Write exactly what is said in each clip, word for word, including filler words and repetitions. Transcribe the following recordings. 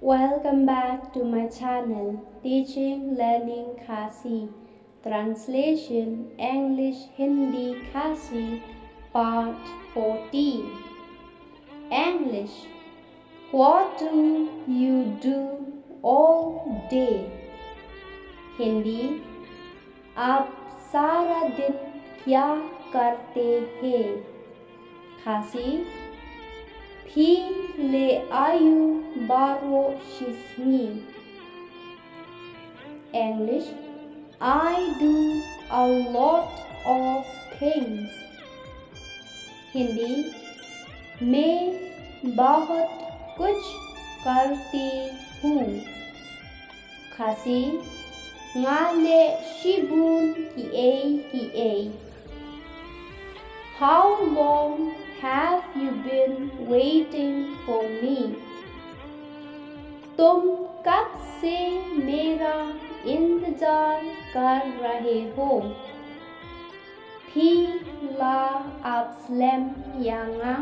Welcome back to my channel, Teaching Learning Khasi. Translation, English, Hindi, Khasi, Part fourteen. English. What do you do all day? Hindi. आप सारा दिन क्या करते हैं? Khasi. Phi leh aïu baroh shisngi? English. I do a lot of things. Hindi. मैं बहुत कुछ करती हूँ। Khasi. Nga leh shibun kiei kiei. How long have you been waiting for me? तुम कब से मेरा इंतजार कर रहे हो? Phi la ap slem ïa nga?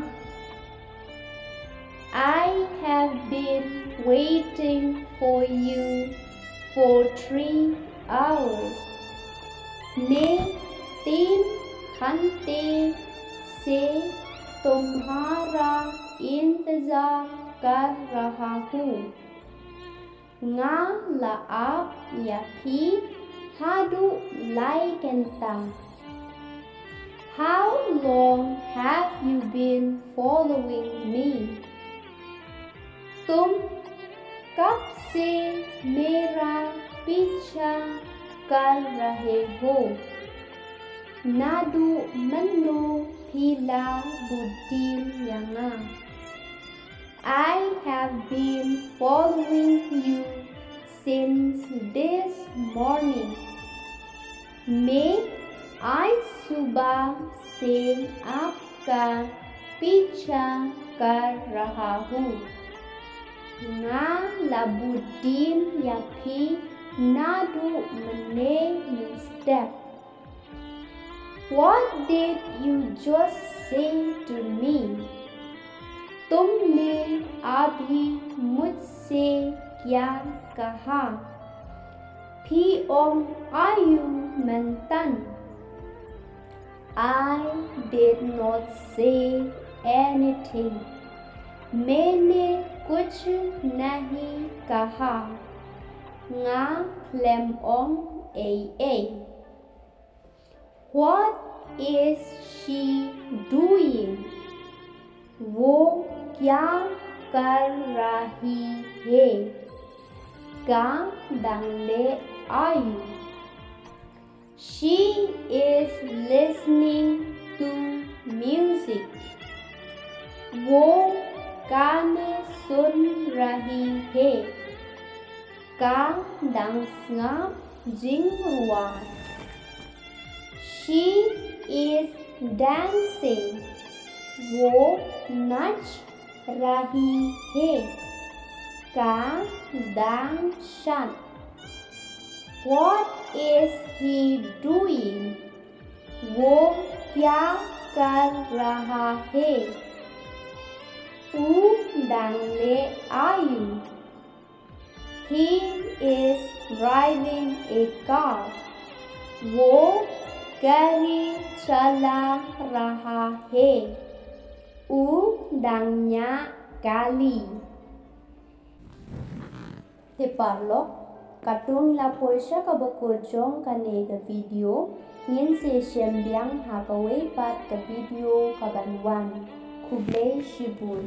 I have been waiting for you for three hours. मैं तीन घंटे से तुम्हारा इंतजार कर रहा हूँ। Nga la ap ïa phi haduh lai kynta. How long have you been following me? तुम कब से मेरा पीछा कर रहे हो? Naduh mynno phi la bud dien ïa nga? I have been following you since this morning. मैं आज सुबह से आपका पीछा कर रहा हूँ। Nga la bud dien ïa phi naduh mynne mynstep. What did you just say to me? तुमने अभी मुझसे क्या कहा? Phi ong aïu myntan? I did not say anything. मैंने कुछ नहीं कहा. Nga khlem ong ei ei. What is she doing? वो क्या कर रही है? Ka dang leh aïu? She is listening to music. वो गाने सुन रही है. Ka dang sngap jingrwai. She is dancing. वो नाच रही है. Ka dang shad. What is he doing? वो क्या कर रहा है? U dang leh aïu? He is driving a car. वो गाड़ी चला रहा है. U dang ñiah kali. Te paralok, katto ngi la poi sha kaba kut jong kane ka video, ngin sa ïashem biang ha kawei pat ka video kaban wan. Khublei shibun.